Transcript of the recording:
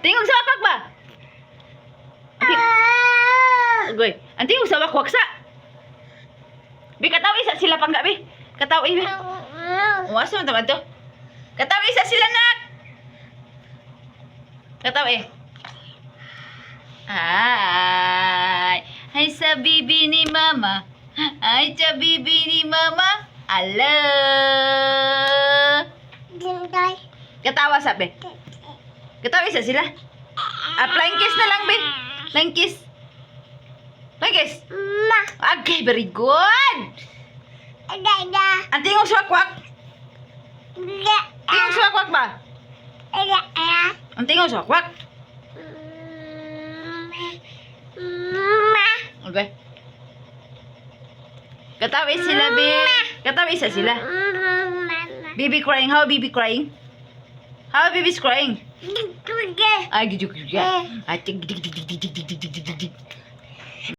Tingog sa wakwak ba? Agoy. Ang tingog sa wakwak sa. Bi, katawi sa sila pangga, bi. Katawi, bi. Uwas man tamad to. Katawi sa sila, nak. Katawi. Ay, ay sa bibi ni mama. Ay sa bibi ni mama. Ala. Katawa sa, be. Katawa isa sila. Ah, flying kiss na lang, be. Flying kiss. Flying kiss. Okay, very good. Ang tingog sa wakwak. Tingog sa wakwak ba? Ang tingog sa wakwak. Okay. Katawa sila, be. Katawa isa sila. Baby crying. How baby crying? How baby's crying? Ay, gidug gidug. Ay, tig tig tig tig tig tig tig tig tig tig.